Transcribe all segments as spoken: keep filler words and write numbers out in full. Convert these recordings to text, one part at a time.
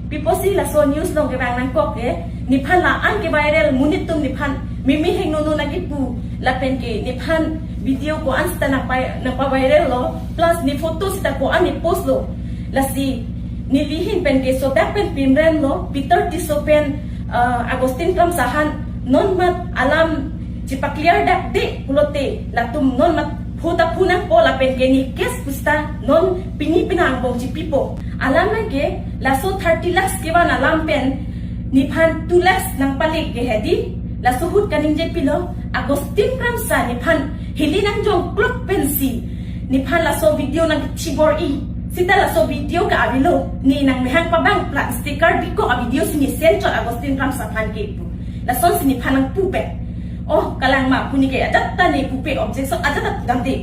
Pi apotsi laso news along kevang nangkok ke, nephan la-an ke viral, monit atum nephan mimi heng nono nangkipu, lapen ke nephan video ko-an seta nangpa, nangpa-viral lo, plus ne photo seta ko-an ne post lo. Lasi neli ahin pen ke sodak pen pimrem lo, Peter Tisso pen, uh, Augustine Kramsa aphan non mat alam chepaclear dakde pulote, latum non mat phu ta phu nangpo, lapen ke ne case pusita non pini penang angbong chipipo. Alam nang ke laso thirty lakhs kevan alam pen nephan two lakhs nangpalik ke hedi, laso ahut kaningje pilo, Augustine Kramsa nephan hili nangjongklok pensi nephan laso video nangkechibor-i. Seta laso video ke avelo, ne nangmehang pabang plat sticker bikok a-video si ne send chot Augustine Kramsa aphan ke pu. Lasonsi nephan nangpu pen. Oh, kalang ma pu, ne ke ajat ta ne pupe, objection ajat ta pudamde.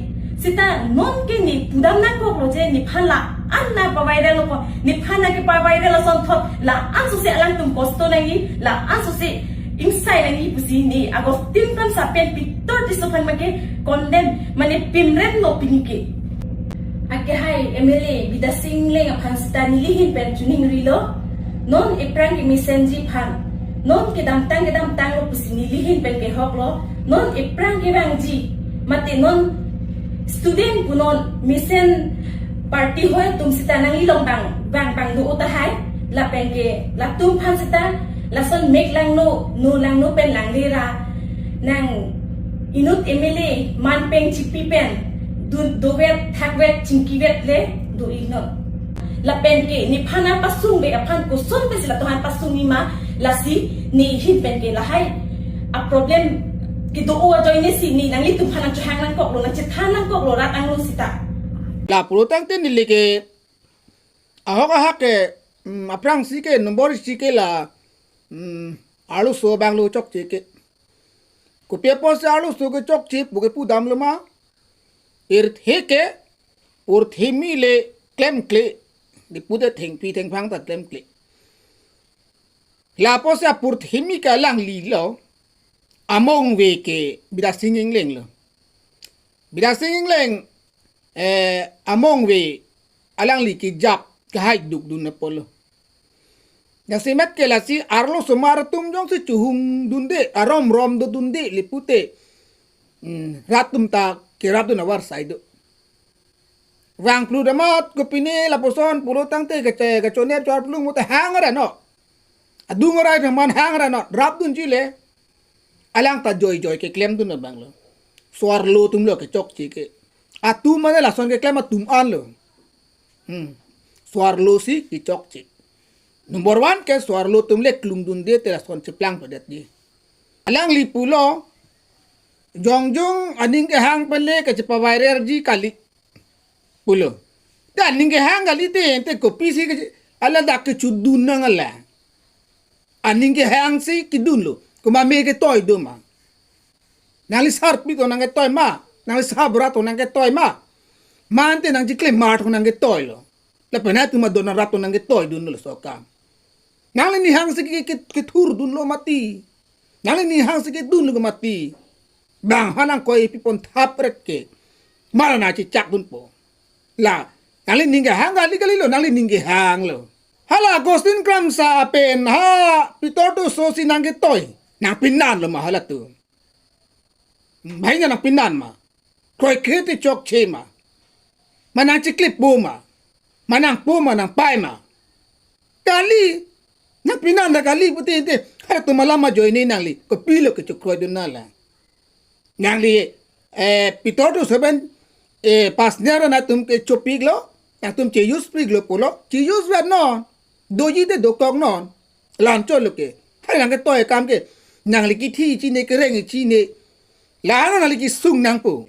Seta non ke ne pudam nangkok lo je, nephan la-an nangpa-viral lo ko, nephan nangkepa-viral asonthot, la-an sose alangtum kosto nangji, la-an sose ingsai nangji pusi ne Augustine Kramsa pen Peter Tisso aphan make condemn, mane pimrem lo pini ke. Akehai M L A Bidya Sing Engleng aphan seta neli ahin pen chiningrilo, non ephrang kemesenji aphan, non kedamtang kedamtang lo pusi neli ahin pen kehok lo, non ephrang kevangji, mate non student pu non mesen party hoi atum seta nangli along bang, bang, bang do-o tahai, lapen ke latum aphan seta lason mek langno, no langno pen langle ra, nang inut M L A manpeng chipi pen dun, dovet, thakvet, chingkivet le do-i non. Lapen ke nephan apasung be aphan koson pensi latum aphan pasung-i ma, lasi ne ahin pen ke lahai a-problem kedo-o ajoine si ne nanglitum aphan nangchehang nangkok lo, nangchethan nangkok lo, rat angno seta. La pulo tangte neli ke ahok ahak ke, mm, aphrangsi ke nombor isi ke la, mm, arloso abang lo chokche ke. Kopi apotsi arloso ke chokche pu ke pudam lo ma? Pirthe ke, pirthe kimi le klemkle, di pute thengpi thengphang ta klemkle. La apotsi apirthe kimi ke alangli lo, among ave ke Bidya Sing Engleng lo. Bidya Sing Engleng, eh, among ave alangli kejap kehaiduk dun apotlo. Jasemet ke lasi arlosomar atum jongsi chuhung dunde, arom rom do dunde le pute, mm, rat atum ta kerap dun avarsai do. Vang plu damat kopine lapuson pulo tangte kache, kachonep chor plung mute hang ra no. Adung arai teman hang ra no, rap dunji le. Alang ta joijoi keklem dun abang lo. So-arlo atum lo kechokche ke. Atum mane lason keklem atum an lo. Hmm. So-arlo si kechokche. Number one ke so-arlo atum le klung dunde te lason cheplang padetde. Alangli pulo, jongjong aning kehang pen le kachepa-viralji kali pulo. Te aning kehang kali te, te kopisi ke, ala dak kechudun nang ala. Aning kehang si kedun lo. Komat me ketoi do ma? Nangli sarpi to nangketoi ma? Nangli sabra to nangketoi ma? Mate nangchiklemar to nangketoi lo. Lapen atum adon arat to nangketoi dunlo laso akam. Nangli nihang si ke, ke, kethur dunlo mati. Nangli nihang si kedun lo mati. Bang hanang koi pipon thapret ke. Mara nangchechak dunpo. La, nangli aning kehang kali kali lo, nangli aning kehang lo. Hala Augustine Kramsa pen ha Peter Tisso si nangketoi. Nangpinan lo ma halatum? Bahai nangpinan ma? Kroikre te chokche ma? Ma nangchiklepo ma? Ma nangpo ma, nangpai ma? Kali, nangpinan ta kali pute te, halatum alam ajoine nangli kopilo kechokroi dun nang la? Nangli, eh, Peter Tisso pen, eh, personal nangtum kechopiklo, nangtum che-use piklo pulo, che-use vet non. Doji te dokok non. La-anchot lo ke. Hai nangketoi akam ke. Nangli kithi chine, kereng chine. La-an nangli kesung nangpo.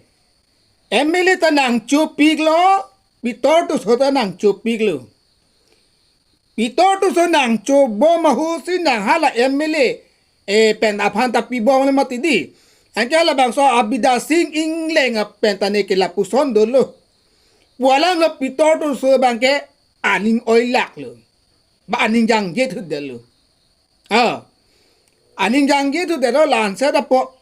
M L A ta nangchopiklo, Peter Tisso ta nangchopiklo. Peter Tisso nangchobom ahut si nang hala M L A, eh, pen aphan ta pibom le mati di. Anke halabangso a Bidya Sing Engleng pen ta ne ke lapuson dolo. Pu alam lo Peter Tisso abang ke aning oilak lo. Ba aning jangje thut det lo. Ah. Aning jangje thut det lo, la-ansi ta po.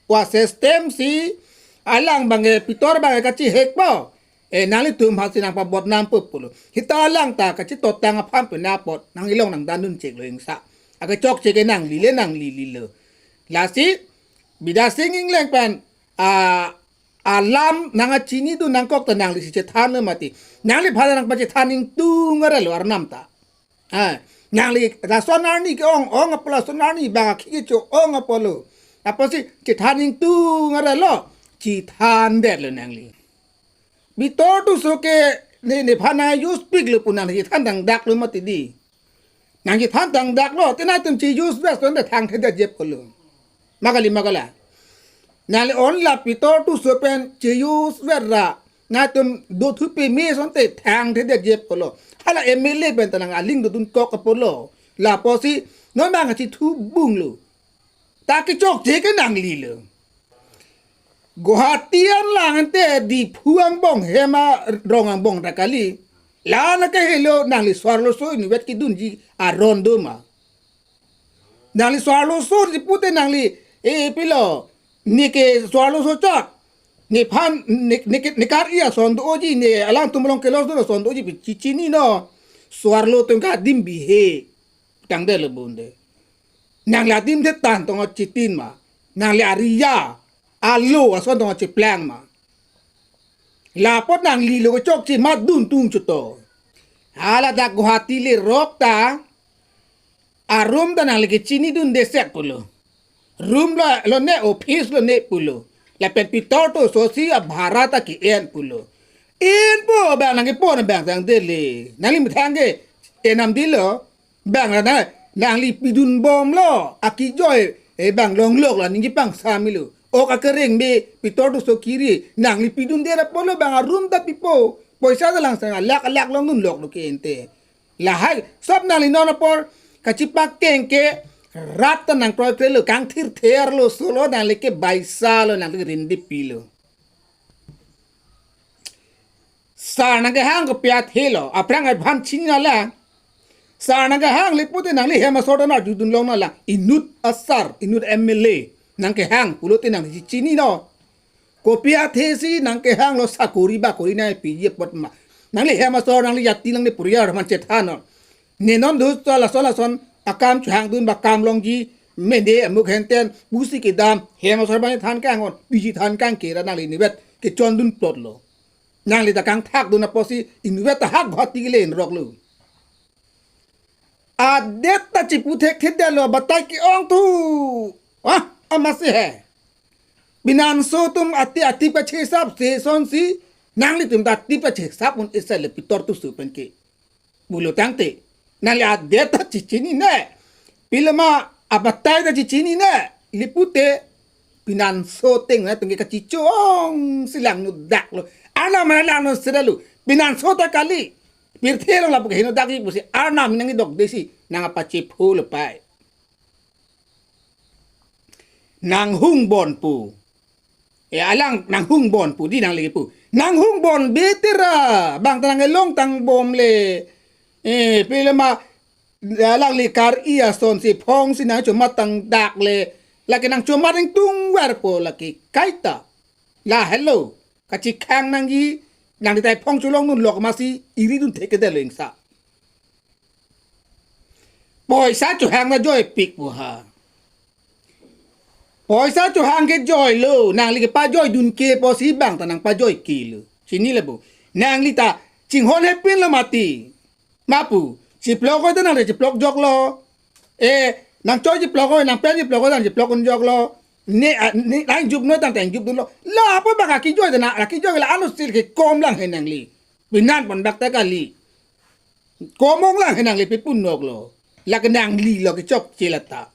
Pu a-system si alang abang ke Peter abang ke kachihek po. Eh, nanglitum aphansi nangpabodnam po pulo. Sita alang ta kachitotang aphan pen apot nang ilong nangdandun cheklo ingsa. Akechokche ke nangli le nangli lilo. Lasi Bidya Sing Engleng pen, ah, alam nangkachinidun nangkok ta nanglisi chethanlo mati. Nangliphan nangpachethan ingtung arelo arnam ta. Ah, nangli lason arni ke-ong-ong apotlo, lason arni bang akhi kecho-ong apotlo. Apotsi chethan ingtung arelo, chethandetlo nangli. Pitor Tisso ke ne, nephan nang-use piklo pu nangli chethan tangdaklo mati di. Nang chethan tangdaklo, te nangtum che-use vet asonte thangthedetji apotlo. Ma kali, ma kali. Nangli onla Pitor Tisso pen che-use vet ra, nangtum dothu peme asonte thangthedetji apotlo. Hala M L A pen ta nang aling dodunkok apotlo. Lapusi non bang kachithubunglo. Ta kechokche ke nanglilo. Guwahati an lang ante Diphu angbong hem arong angbong ta kali. La nangkehelo nangli so-arloso inutvet kedunji aron doma. Nangli so-arloso di pute nangli, eh, pilo, ne ke so-arloso chot. Nephan, ne, ne ke, ne kar-i ason doji, ne alangtum along kelosdun ason doji pu chechini non. So-arlo atum ke adim bihe. Tangdetlo bonde. Nangli adim te tan tong achitin ma. Nangli ariya alo ason tong achiplang ma. Lapot nanglilo kechokche ma duntung chuto. Hala dak Guwahati lerok ta. Arum ta nangli kechinidunde sek pulo. Room lo, lone, office lone pulo. Lapen Pitor Tisso si abhara ta ke-en pulo. En po bang nangkepon bang tangdetlo. Nangli methang ke enam dilo. Bang la na, nangli pidunbomlo, akejoi, eh, bang longlok la ningje pangsamilo. Ok akereng me, Pitor Tisso kiri, nangli pidunde ra apotlo bang arum ta pipo. Poisa ta langsang alak alak longdunloklo ke ante. Lahai, sop nangli non apor, kachipakeng ke, rat ta nangkroi krelo, kangthirthe arloso lo, nangli ke baisalo, nangli rindi pilo. Sar nangkehang kopi athelo, aphrang aphan chinine la. Sar nangkehang le pute nangli hem asor ta nang arjudun longnang la. Inut asar, inut M L A nangkehang pulote nangli chechinine. Kopi athesi nangkehanglo, sakori bakori nangpiji apot ma. Nangli hem asor nangli jati nangli poriyar aphan chethannon. Ne non dus ta lason lason akam chohangdun ba kam longji mene amuk henten pusi kedam hem asor abang than kangnon, piji than kangke ra nangli inutvet kechondun plotlo. Nangli ta kangthakdun apotsi inutvet ta hak Guwahati kele inroklo. Adet ta chipu thekthedetlo, batai ke-ong thu. Ah, amatsi he. Pinanso atum ati ati kachesap se asonsi nanglitum ta ati kachesap un-e sale Pitor Tisso pen ke. Pulo tangte, nangli adet ta chechinine. Pilo ma abatai ta chechinine. Lipute pinanso ateng nangtum ke kachicho-ongsi langno daklo. Arnam nang langno siralo. Pinanso ta kali. Pirthe along lapu ke heno dakji pusi arnam nangkedok desi nang apachepho lo pai. Nanghung bon pu. E alang nanghung bon pu di nangli kepu. Nanghung bon bete ra. Bang ta nang elong tangbom le. E pilo ma alangli kar-i asonsi phongsi nangchomat tangdak le. Lake nangchomat ingtungver po lake kaita. Lahelo. Kachikhang nangji, nangli ta ephong cholongdunlok masi iridun thekthedetlo ingsa. Poisa chohang ta joipik pu ha. Poisa chohang ke joilo, nangli kepajoidun ke pusi bang ta nangpajoikelo. Chinilo bo. Nangli ta chinghon hepinlo mati. Ma pu, chiplok oi ta nang chiplok joklo. Eh, nangchoi chiplok oi, nangpen chiplok oi, nang chiplok un joklo. Ne, ah, ne, nang jup noi tangte jup dunlo. Lapu bang akejoi ta nang, akejoi la ano sil ke kom lang he nangli. Pinan pon bak ta kali. Kom ong lang he nangli pi punnoklo. Lake nanglilo kechokche la ta.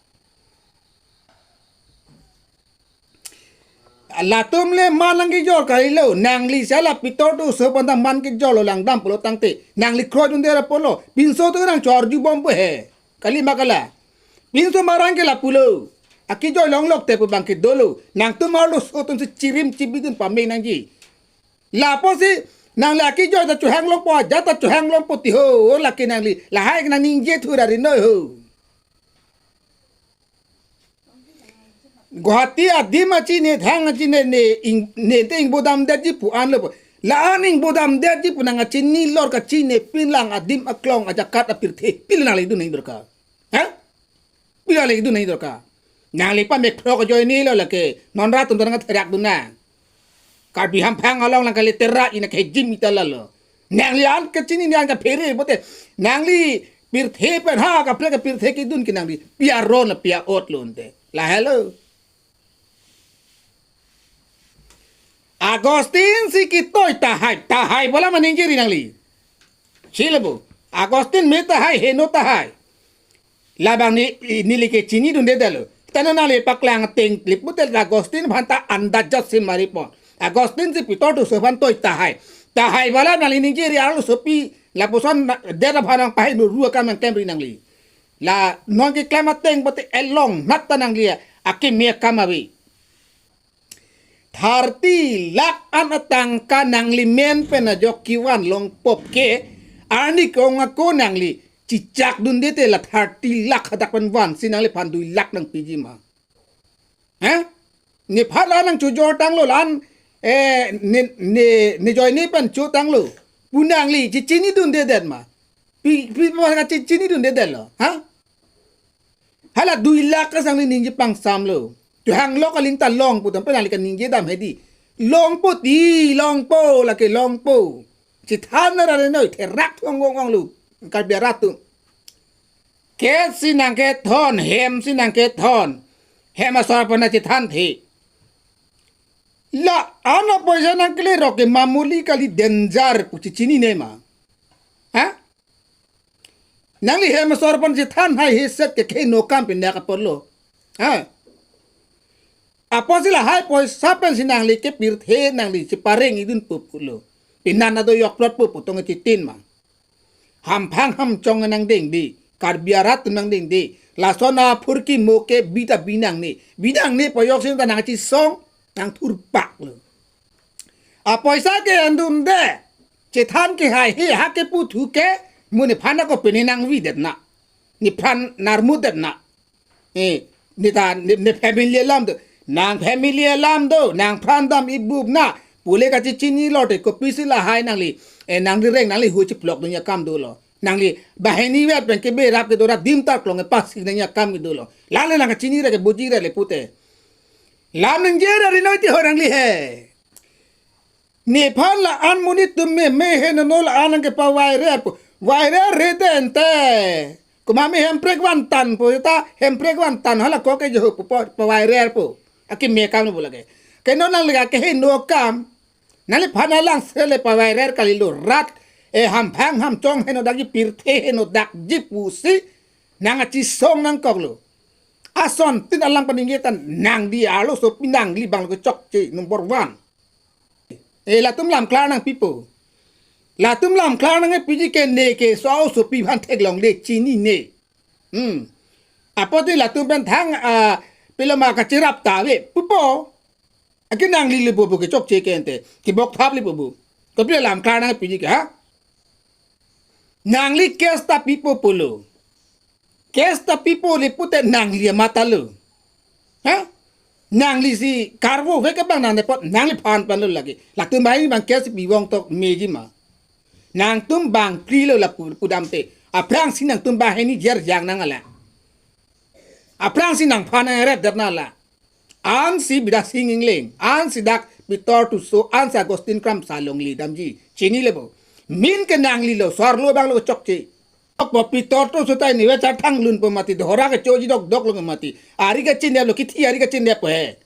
Latum le man nangkejor kalilo, nangli sala Pitor Tisso pon ta man kejorlo langdam pulo tangte, nangli kroidunde ra pulo, pinso to nang chorjubom pu he, kali ma kali. Pinso marang ke lapulo, akejoi longlok te pu bang ke dolo, nangtum arloso atumsi chirim chibidun pame nangji. Lapusi, nangli akejoi ta chohang longpo, ajat ta chohang longpo ti ho, lake nangli, lahai nang ningje thura rinoi ho. Guwahati adim achi ne thang achi ne ne ing ne te ingbodamdetji pu anlo po. La-an ning bodam detji pu nangkachini lor kachini pinlang adim aklong ajakat apirthe pilo nangli dun nangji dorkar. Ha? Pilo nangli dun nangji dorkar. Nangli pamek phrok ajoinelo lake. Non rat atum nangtherak dun nang. Karbi hamphang along lang kali tera ina kejim ita lalo. Nangli an kachini ni an kaphere pote. Nangli pirthe pen ha kaprek kapirthe kedun ke nangli. Pi aron la pi a-ot lo ante. Lahelo. Agustin si kitoi tahai, tahai bola maning jiri nangli. Chile bo. Agustin me tahai, heno tahai. Labang ni, neli kechinidundedetlo. Tana nangli paklang ateng klip putel Agustin aphan ta andajat si maripon. Agustin si Pitor Toso aphan toi tahai. Tahai bola nangli ning jiri arlosopi lapuson na, dera aphan nangpahai nuru akam nangklemri nangli. La non keklem ateng pote elong nat ta nangli akimi akam ave. Thirty lakh an atangka nangli men pen ajok kevan longpop ke arni kong ako nangli chichak dunde te la thirty lakh hadak pen vansi nangliphan dui lakh nangpiji ma. Ha? Nephan la nangchojor tanglo la-an, eh, ne, ne, ne joine pen cho tanglo. Pu nangli chichinidundedet ma. Pi, pi, pa chichinidundedetlo. Ha? Hala dui lakh ke sangli ningje pangsamlo. Chehang lok aling ta longpo dam pen nangli kaningje dam hedi. Longpo ti, longpo, lake longpo. Chethan na rare noi, therak thong gong gong lo. Karbi arat atum. Ke si nangkethon, hem si nangkethon. Hem asor aphan nangchethanthe. La-an apoisa nangkele rok ke mamuli kali danger pu chichinine ma. Ha? Nangli hem asor aphan chethan hai heset ke kheno kam pindak apotlo. Ha? Apotsi lahai poisa pensi nangli kepirthe nangli chepareng idun pupulo. Pinan ado yokplot pupu tong chitin ma. Hamphang hamchong nangdengde. Karbi arat nangdengde. Lason aphurkimo ke bita binangne. Binangne poyok sin ta nangchisong nangthurpaklo. Apoisa ke andunde. Chethan ke hai he ha keputhu ke. Mo nephan ako pene nangvidet na. Nephan narmudet na. Eh, ne ta, ne, ne family alam do. Nang family alam do. Nangphan dam ibuk na. Pule kachichinilo te kopisi lahai nangli. Eh, nangli reng nangli hui chiplok dun akam dolo. Nangli banghini vet pen keberap kedo rat dim ta klong e pasik nangji akam kedolo. Lale nangkachinire ke bujire le pute. Lam ningje ra rinoi ti ho nangli he. Nephan la-an monit atum me, me heno no la-an nangkepaviral po. Viral rede ente. Komat me Hemprek vantan po ta, Hemprek vantan hala ko ke jo po, po, paviral po. Akimi akam lo lake. Ke non nangli ke heno akam. Nangliphan alang sele paviral kalilo rat. Eh, hamphang hamchong henodakji pirthe henodakji pusi. Nangkachisong nangkoklo. Asontin alang paningje ta nangli arlosopi nangli bang lo kechokche number one. Eh, latum lam klar nangpipo. Latum lam klar nangpiji ke ne ke so osopi aphan theklongle chinine. Hmm. Apotsi latum pen thang, ah, pilo ma kacherap ta ave pupo. Ake nangli le bobo kechokche ke ente. Kebok thap le bobo. Kopilo lam klar nangpiji ke ha? Nangli case ta pipo pulo. Case ta pipo le pute nangli amatlo. Ha? Nangli si karbo vek abang nang depot nangliphan pen lo lake. Latum bai bang case pi vong tok meji ma. Nangtum bangkrilo lapu pudam te. Aphrangsi nangtum banghini jer jang nang ala. Aphrangsi nangphan nang eret dat nang ala. Ansi Bidya Sing Engleng, ansi dak Pitor Toso, ansi Agustin Kramsa longledamji. Chinile bo. Min ke nanglilo, sarlo bang lo chokche. Opo Pitor Toso ta nive charthang lunpo mati, dohora kechoji dokdok lo mati. Ari kachinidetlo, kithi ari kachinidetpo he.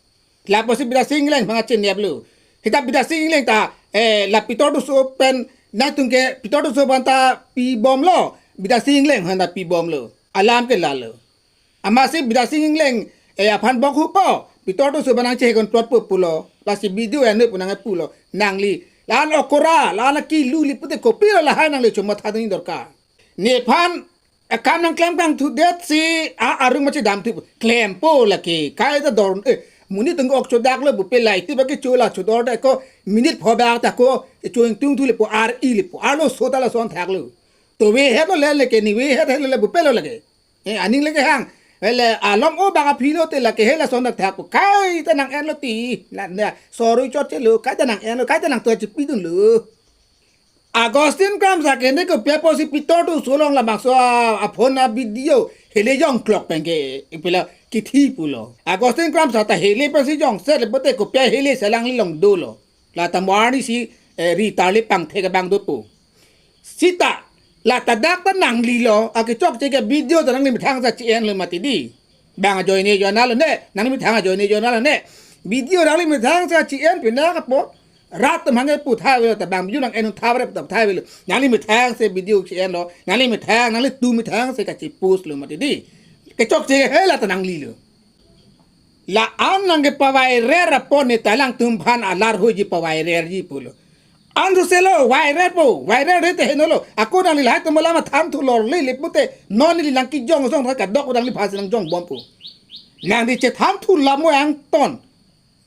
Lapusi Bidya Sing Engleng aphan kachinidetlo. Seta Bidya Sing Engleng ta, eh, la Pitor Toso pen, nangtum ke Pitor Toso aphan ta pibomlo, Bidya Sing Engleng aphan ta pibomlo. Alam ke lalo. Amatsi Bidya Sing Engleng, eh, aphan bok hupo. Pitor Toso aphan nangchehekon plot po pulo. Lasi video anu pu nangpulo. Nangli. La-an okora, la-an akilu le pute kopilo lahai nangli chomatha dun dorkar. Nephan, eh, kam nangklem kangthudetsi, a, arung ma chedamthu. Klempo lake. Kai ta dor, eh, monit atum ok chodaklo bupe lai ti baki chola chodor da ko minute pho bak ta ko, eh, cho ingtungthu lepo ar-i lepo. Arloso ta lason thaklo. To ve het lo le lake nive het het lo le bupelo lake. Eh, aning lake hang. Ele alom o bang aphi lote lake he lason dak thak kaita nang-enlo ti. La na sorry chot chelo kaita nang-enlo kaita nangtuat chipidunlo. Augustine Kramsa ke ne kopi apotsi Pitor Tisso along labangso a, a phone a video hele jongklok pen ke ipila kithi pulo. Augustine Kramsa ta hele pensi jongset le pote kopi ahele si alangli along dolo. La ta mo arnisi eh, ri tarli pangthek abang dopo. Sita la ta dak ta nanglilo akechokche ke video ta nangli methang sa chi-enlo mati di. Bang ajoine jonalo ne, nangli methang ajoine jonalo ne. Video nangli methang sa chi-en pina kapo. Rat atum hangke pu tha avelo ta bang biju nang-en tha avelo ta tha avelo. Nangli methang si video chi-enlo. Nangli methang, nanglitum methang si kachi-post lo mati di. Kechokche he la ta nanglilo. La-an nangkepavairer apot ne ta alangtum aphan alar hoji pavairerji pulo. Anso selo viral po, viral rete henolo. Ako nangli lahai atum alam than thu lorle le pute non neli nangkejong jong tha kadok nangli phasi nangjong bompo. Nangli chethan thu lamo angton.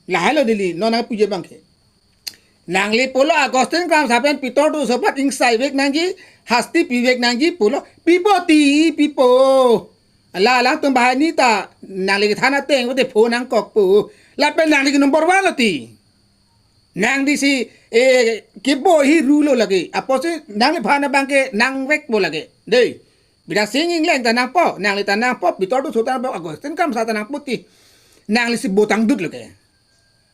Lahailo neli non nangpuji abang ke. Nangli pulo Augustine Kramsa pen Pitor Tisso aphan ingsai vek nangji, hasti pi vek nangji pulo. Pipo ti, pipo. La alangtum banghini ta nangli kethan ateng pute phone nangkokpo. Lapen nangli ke number one lo ti. Nangli si eh kibo hi rulo lake. Apotsi nangliphan abang ke nangvekpo lake. Dei. Bidya Sing Engleng ta nangpo, nangli ta nangpo, Pitor Tisso ta nangpo, Augustine Kramsa ta nangpo ti. Nangli si botang dut lake.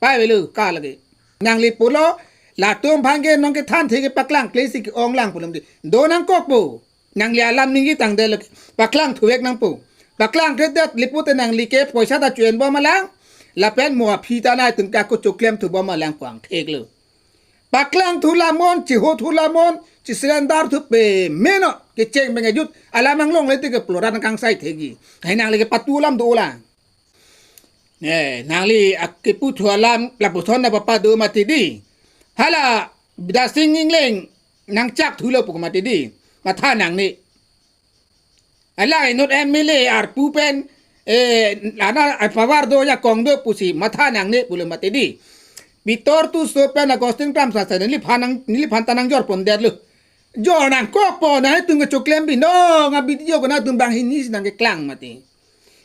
Pai avelo ka lake. Nangli pulo latum aphan ke nangkethan thek ke paklang kle si ke-ong lang pulo mati. Do nangkokpo. Nangli alam ningje tangdet lake. Paklang thuvek nangpo. Paklang thekdet le pute nangli ke poisa ta chu-en bom alang. Lapen mo aphi ta nangtum ke ako choklem thu bom alang pangtheklo. Paklang thu lamon, chiho thu lamon, chisurrender thu pe meno, kecheng bengejut, alam anglong le te ke ploran kangsai thekji. Hai nangli kepatu alam dolang. Eh, nangli ak- kepu thu alam lapuson na papa do mati di. Hala Bidya Sing Engleng nangchak thulo pu mati di. Matha nangne. Ala inut M L A arpu pen eh ana power do ajakong do pusi matha nangne pulo mati di. Pitor Tisso pen Augustine Kramsa sa neliphan nang neliphan ta nangjor pondetlo. Jor nangkokpo nangtum ke choklem binong a video ke nangtum banghini si nangkeklang mati.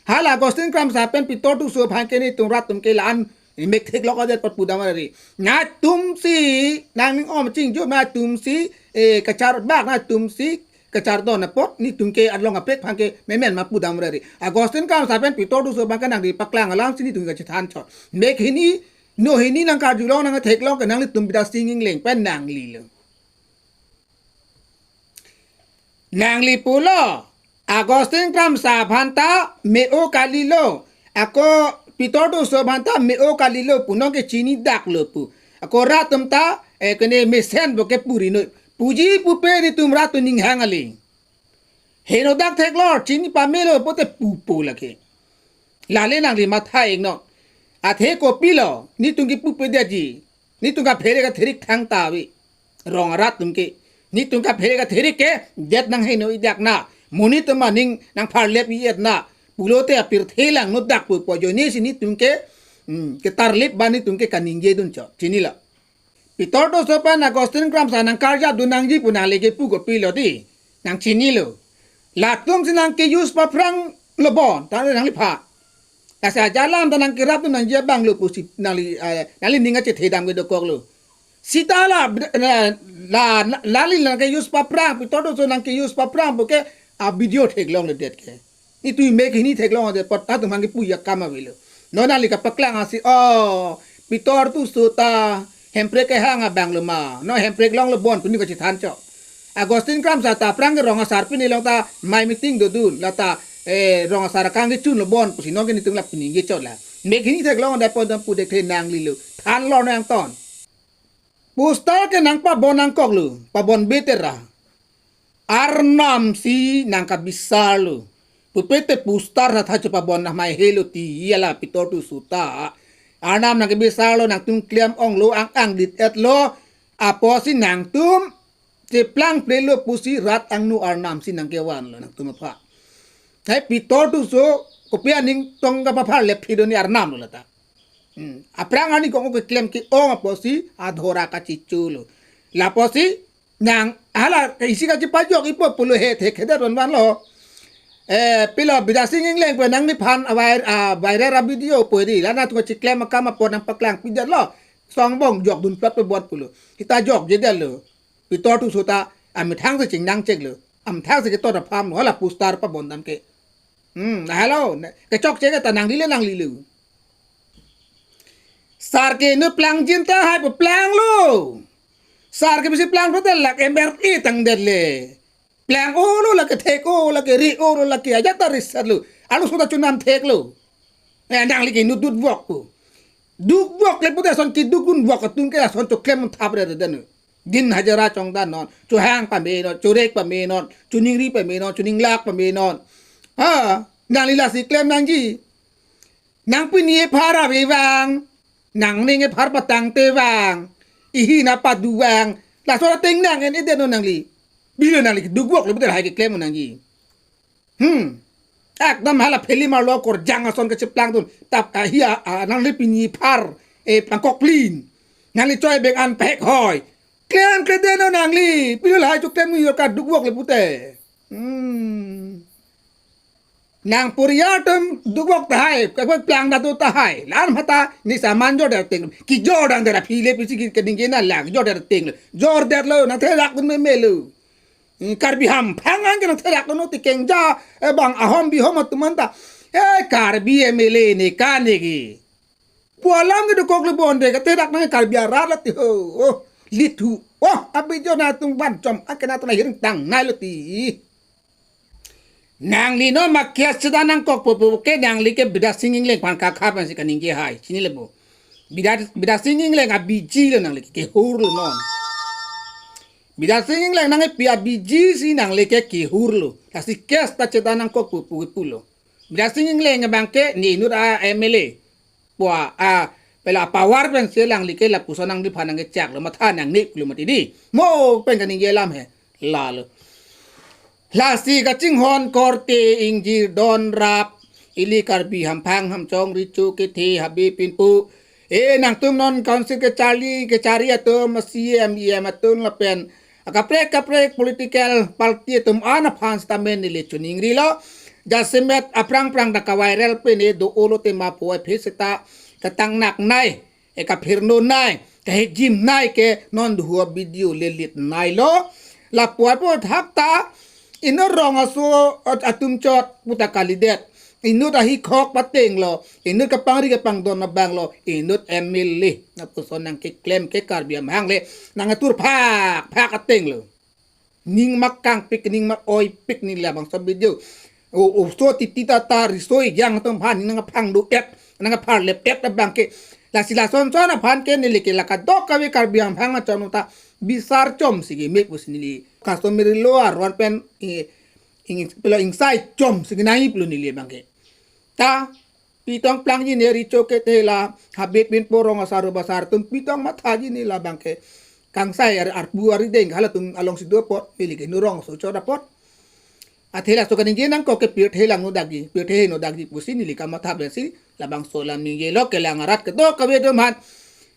Hala Augustine Kramsa pen Pitor Tisso aphan ke netum rat atum ke la-an mek theklong adet apot pudam ri. Nangtum si nangning om chingjo nangtum si eh kacharbak nangtum si kachardon apot netum ke along apek aphan ke memen ma pudam ri. Augustine Kramsa pen Pitor Tisso abang ke nangli paklang alam si netum kachethan chot. Mek hini, no hini nangkarjulong nangtheklong ke nanglitum Bidya Sing Engleng pen nanglilo. Nangli pulo, Augustine Kramsa aphan ta me-o kalilo. Ako Pitor Tisso aphan ta me-o kalilo pu nonke chini daklo pu. Ako rat atum ta eh kene mesen bo ke puri noi. Puji pupe netum rat atum ninghang ale. Heno dak theklor chini pamelo pute pupo lake. Lale nangli matha iknon. Athe kopilo netum kepu pedetji. Netum kaphere katherik thangta ave. Rong arat atum ke. Netum kaphere katherik ke det nangheno idak na. Monit atum aning nangpharlep i-et na. Pulote apirthe langno dak pupo ajoine si netum ke. Hmm, ketarlip ba netum ke kaningje dun chot. Chinilo. Pitor Tisso pen Augustine Kramsa nangkarjap dun nangji pu nangli kepu kopilo di. Nangchinilo. Latum si nangke-use paphranglo bon, ta nangliphan. Lasi ajalam ta nangkerap dun nangji abanglo pusi nangli eh, nangli ning kachethedam ke dokoklo. Sita la la la nangke-use paphrang, Pitor Tisso nangke-use paphrang puke a video theklongledet ke. Netum mek hini theklong adet apot atum hangke puji akam avelo. Non nangli kapaklang asi, oh, Pitor Tisso ta Hemprek kehang abanglo ma. Non Hemprek longlo bon pu netum kachethan chot. Augustine Kramsa ta aphrang ke rong asar pini long ta mai meeting dodun la ta eh rong asar akang kechunlo bon pusi nonke netum la piningje chot la. Mek hini theklong adet apot dam pu dekthe nanglilo. Thanlo nangton. Poster ke nangpabon nangkoklo, pabon beter ra. Arnam si nangkabisarlo. Pupete poster ra tha chepabon nahmai helo ti hala Pitor Tisso ta. Arnam nangkabisarlo nangtum klem onglo ang-ang dit-etlo. Apotsi nangtum cheplang prelo pusi rat angno arnam si nangkevanlo nangtum aphan. Hai Pitor Tisso kopi aning tong kapapharlep phidoni arnamlo lata. Hmm. Aphrang arni kong keklem ke-ong apotsi adhora kachicholo. Lapusi nang hala isi kachipajok ipo pulo he thek hedet vanvanlo. Eh, pilo Bidya Sing Engleng pen nangliphan a vir-, a viral a video pu ri. La nangtum kachiklem akam apot nangpaklang pidetlo. Songbong jokdun plot pe bot pulo. Sita jokjedetlo. Pitor tu sota amethang si chingnang cheklo. Amethang si ketor apam lo. Hala poster pabondam ke. Hmm, na halo. Ne, kechokche ke ta nanglile nanglilo. Sar ke inut plangjin tahai pu planglo. Sar ke bisi plangpo te lake M R A tangdetle. Plang-olo lake thek-o lake ri-olo lake ajat ta risatlo. Arloso ta chonam theklo. Eh, nangli ke inut dukvok pu. Dukvok le pute ason kedukdunvok atum ke ason choklem thapre re danu. Din hajira chongdan non, chohang pame non, chorek pame non, choningri pame non, choninglak pame non. Ha, nangli lasi klem nangji. Nangpini ephar ave vang, nangning ephar patangte vang, ihi na padu vang, laso ateng nang en eden non nangli. Bilo nangli dukvok le pute lahai keklem nangji. Hmm. Ekdom hala film arlo korjang ason kachiplangdun. Tap, ah, hi a, ah, nangli pini phar, eh, pangkokplin. Nangli choi beng an pek hoi. Klem klem deno nangli. Pilo lahai choklem ni yorka dukvok le pute. Hmm. Nang puriar atum dukvok tahai, kapag plang datu tahai. Lan mata ni saman jordet ting. Kijordang dera phile pisi ki keding kena lang jordet ting. Jordetlo, nangtherak dun memelo. Hmm, Karbi Hamphang an ke nangtherak dun no ti kengja, eh, bang ahom bihom atum anta. Eh, Karbi M L A ne ka ne ki. Pu alam ke dokok le bonde katherak nang Karbi arat la ti ho. Oh, lithu. Oh, abi jo nangtum van chom, ake nangtum hiring tangnai lo ti. Nangli non ma kias cheda nangkokpo pu ke nangli ke Bidya Sing Engleng aphan kakha pensi kaningje hai. Chinile bo. Bidya, Bidya Sing Engleng abiji lo nangli ke kehur lo non. Bidya Sing Engleng nangkepi abiji si nangli ke kehur lo. Lasi kias ta cheda nangkokpo pu pulo. Bidya Sing Engleng abang ke ne inut a M L A. Pua a pela power pensi alangli ke lapuson nangliphan nangkechaklo matha nangne pulo mati di. Mo pen kaningje alam he. Lalo. Lasi kachinghon korte ingjir don rap. Ili Karbi Hamphang Hamchong Recho Kethe Habe Pinpo. Eh, nangtum non council kechari kechari atum, C E M, E M atum lapen akaprek kaprek political party atum an aphan seta men neli choningrilo. Jasemet aphrang phrang ta kaviral pen ne do-olo tema puvoiphit seta katang naknai, eh, kaphirnonai, kahejimnai ke non duhu video lelitnai lo. Lapu apot thakta inut rong aso at-, atum chot puta kalidet. Inut ahikhok pateng lo, inut kapangri kapangdon abang lo, inut M L A. Lapuson nangkeklem ke Karbi Amhang le, nangketur phak phak ateng lo. Ning makangpik, ning ma-oipik neli labangso video. O, oso titi tata riso ejang atum aphan nangkephang do-et, nangkepharlep-et abang ke. Lasi lasonson aphan ke neli ke la kadokave Karbi Amhang achon ta bisar chom si keme pusi neli. Customary law aron pen, eh, ing, pilo ingsai chom si kenai pulo neli abang ke. Ta, pitong plangji ne Recho Kethe la, Habe Pinpo rong asar basar atum pitong mathaji ne labang ke. Kangsai ar, arpu arideng halatum alongsi do apot, neli ke inut rong aso chot apot. Athe laso kaningje nangkok ke pirthe lang no dakji, pirthe no dakji pusi neli kamatha pensi, labangso alam ningjelo kelang arat kedo kave atum aphan.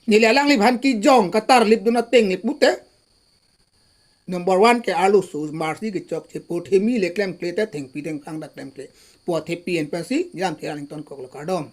Neli alangliphan kejong katarlipdun ateng ne pute. Number one ke arloso marsi kechokche pu themi le klemkle te thengpi thengphang ta klemkle. Pu thepi en pensi, jam theran ingtonkoklo kardom.